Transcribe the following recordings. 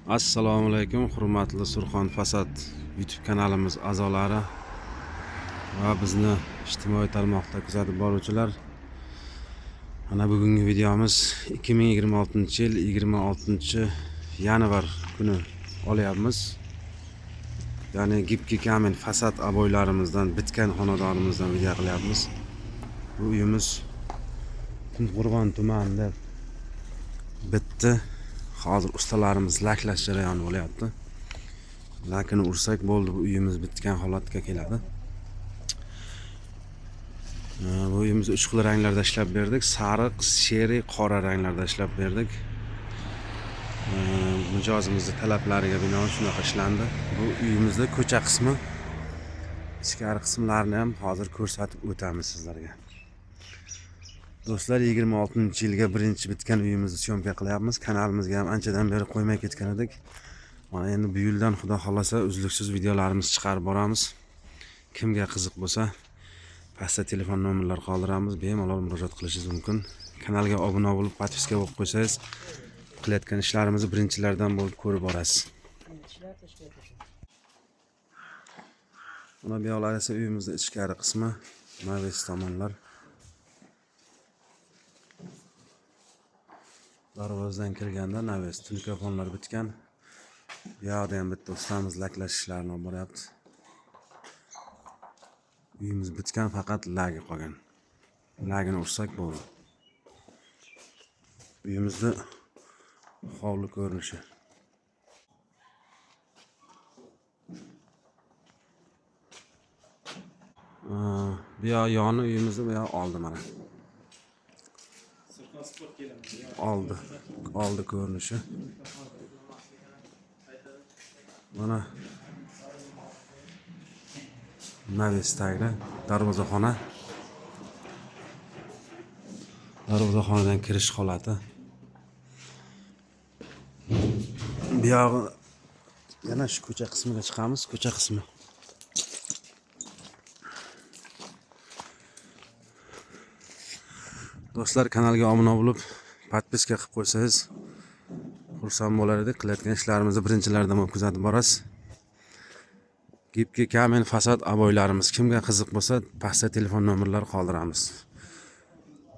Assalomu alaykum, hurmatli Surxon Fasad YouTube kanalimiz a'zolari va bizni ijtimoiy tarmoqda kuzatib boruvchilar. Mana bugungi videomiz 2026-yil 26 yanvar kuni olyapmiz. Ya'ni gipki kamen fasad oboylarimizdan bitgan xonadonimizdan video qilyapmiz. Bu uyimiz Qumqo'rg'on tumanida bitdi. Hozir ustalarimiz laklash jarayoni bo'lyapti. Lakini ursak bo'ldi, bu uyimiz bitgan holatga keladi. Bu uyimizni 3 xil ranglarda ishlab berdik. Sariq, sheri, qora ranglarda ishlab berdik. Mijozimizni talablariga binoan shunaqa ishlandi. Bu uyimizda ko'cha qismi, ichkari qismlarini ham hozir ko'rsatib o'tamiz sizlarga. Do'stlar, 26-yilga birinchi bitgan uyimizni syomka qilyapmiz. Kanalimizga ham anchadan beri qo'ymay ketgan edik. Mana endi bu yildan Xudo xohlasa uzluksiz videolarimizni chiqarib boramiz. Kimga qiziq bo'lsa, pastda telefon nomerlar qoldiramiz, bemalol murojaat qilishingiz mumkin. Kanalga obuna bo'lib, podpiska bo'lib qo'ysangiz, qilayotgan ishlarimizni birinchilardan bo'lib ko'rib borasiz. Mana bu yoqlar esa uyimizni ichkari qismi, naves tomonlar. Darvozadan kirganda naves, tulkafonlar bitgan. Bu yoqda ham bitta ustamiz laklash ishlarini olib boryapti. Uyimiz bitgan, faqat lagi qolgan. Lagini ursak bo'ldi. Uyimizni hovli ko'rinishi. Bu yoq yoni uyimizni, bu yoq oldi mana. Oldi. Oldi ko'rinishi. Mana naves tagida darvozaxona. Darvozaxonadan kirish holati. Bu yog'i yana shu ko'cha qismiga chiqamiz, ko'cha qismi. Do'stlar, kanalga obuna bo'lib, podpiska qilib qo'ysangiz xursand bo'lar edik. Qilayotgan ishlarimizni birinchilardan bo'lib kuzatib borasiz. Gipki kamen fasad oboylarimiz kimga qiziq bo'lsa, pastda telefon nomerlari qoldiramiz.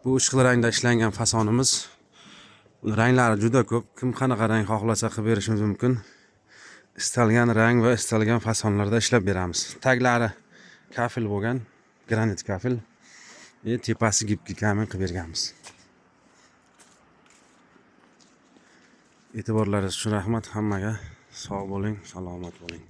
Bu uch xil rangda ishlangan fasonimiz. Ranglari juda ko'p. Kim qanaqa rang xohlasa qilib berishimiz mumkin. Istalgan rang va istalgan fasonlarda ishlab beramiz. Taglari kafel bo'lgan, granit kafel. Tepasi gipki kamen qilib berganmiz. E'tiborlaringiz uchun rahmat hammaga. Sog' bo'ling, salomat bo'ling.